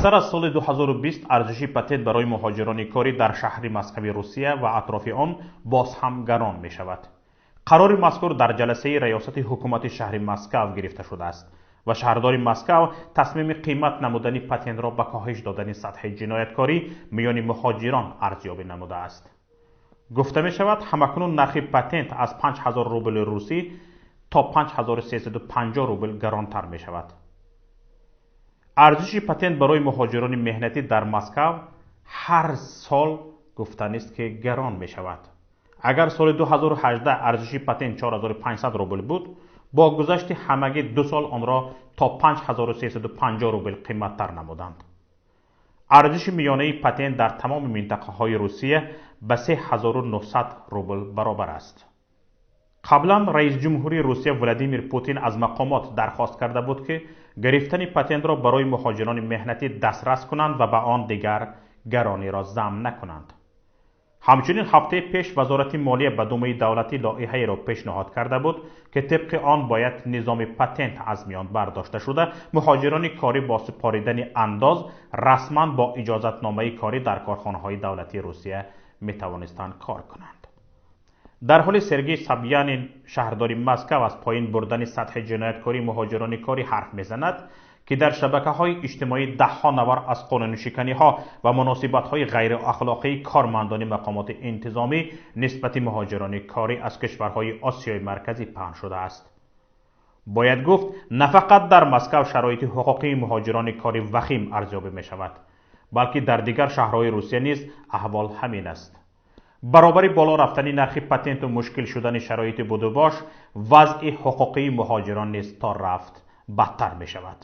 Сар аз соли 2020 арзиши патент барои муҳоҷирони корӣ дар шаҳри Москваи Русия ва атрофи он боз ҳам гарон мешавад. Қарори мазкур дар ҷаласаи раёсати ҳукумати шаҳри Москав гирифта шудааст ва шаҳрдори Москав тасмими қимат намудани патентро ба коҳиш додани сатҳи ҷинояткорӣ миёни муҳоҷирон арзёбӣ намудааст. Гуфта мешавад, ҳамакнун нархи патент аз 5000 рубли русӣ то 5350 рубл гаронтар мешавад. Арзиши патент барои муҳоҷирони меҳнатӣ дар Москав ҳар сол гуфтанист, ки гарон мешавад. Агар соли 2018 арзиши патент 4500 рубл буд, бо гузашти ҳамагӣ 2 сол онро то 5350 рубл қиматтар намуданд. Арзиши миёнаи патент дар тамоми минтақаҳои Русия ба 3900 рубл баробар аст. Қаблан раисҷумҳури Русия Владимир Путин аз мақомот дархост карда буд, ки гирифтани патентро барои муҳоҷирони меҳнатӣ дастрас кунанд ва ба он дигар гарониро зам накунанд. Ҳамчунин ҳафтаи пеш Вазорати молия ба Думаи давлатӣ лоиҳаеро пешниҳод карда буд, ки тибқи он бояд низоми патент аз миён бардошта шуда, муҳоҷирони корӣ бо супоридани андоз расман бо иҷозатномаи корӣ дар корхонаҳои давлатии Русия метавонистанд кор кунанд. Дар ҳоли Сергей Собянин, шаҳрдори Москав, аз поин бурдани сатҳи ҷинояткории муҳоҷирони корӣ ҳарф мезанад, ки дар шабакаҳои иҷтимоӣ даҳҳо навар аз қонуншиканиҳо ва муносибатҳои ғайриахлоқии кормандони мақомоти интизомӣ нисбати муҳоҷирони корӣ аз кишварҳои Осиёи Марказӣ паҳн шудааст. Бояд гуфт, на фақат дар Москав шароити ҳуқуқии муҳоҷирони корӣ вахим арзёбӣ мешавад, балки дар дигар шаҳрҳои Русия низ аҳвол ҳамин аст. Баробари боло рафтани нархи патенту мушкил шудани шароити будубош, вазъи ҳуқуқии муҳоҷирон низ то рафт бадтар мешавад.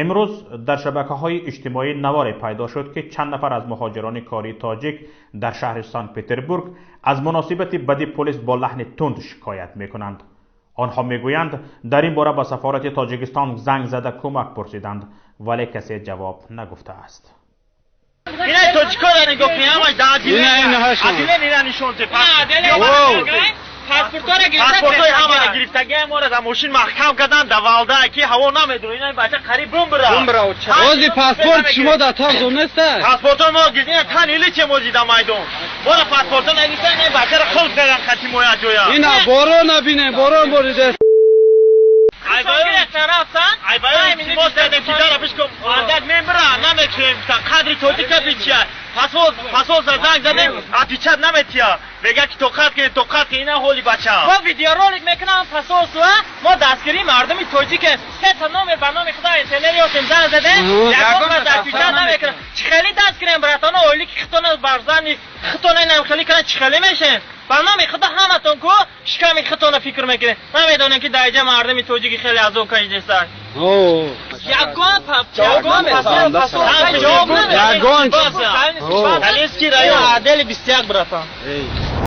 Имрӯз дар шабакаҳои иҷтимоӣ наворе пайдо шуд, ки чанд нафар аз муҳоҷирони кории тоҷик дар шаҳри Санкт-Петербург аз муносибати бади полис бо лаҳни тунд шикоят мекунанд. Онҳо мегӯянд, дар ин бора ба сафорати Тоҷикистон занг зада кӯмак пурсиданд, вале касе ҷавоб нагуфтааст. Ина тоҷикоро нигоҳ кунед, ҳамаш даадилен ина нишон де. Паспортҳои ҳамаро гирифтагиам, моро дар мошин маҳкам кардан, дар валда ки ҳаво намедур. Ина бача қариб бумбира. Ози паспорт шумо дар тан неста? Паспортҳои мо гирифта, тан иличе мо дар майдон. Моро паспортҳо нагирифта, ина бачаро қулф кардан хати моя ҷоя. Ина борон набинем, борон борида. Қадри тоҷика бичия, пасоз занг задем, отвечать наметия, мега ки тоқат кунед, тоқат кунед. Ина ҳоли бача. Мо видеоролик мекунам пасозу, мо дастгирии мардуми тоҷикем. Сета номер ба номи худо интернет ёфтем, занг задем, ягон кас отвечать намекунад. Чӣ хеле даст гирем, братона? Ойлики хитона барзани хитона инам хеле кунад, чӣ хеле мешем? Ба номи худо, ҳаматон ку шиками хитона фикр мекунед. Намедонем, ки дар инҷа мардуми тоҷики хеле азоб кашидастанд. Ягон Ягон Калинский район, отдели 21, братан.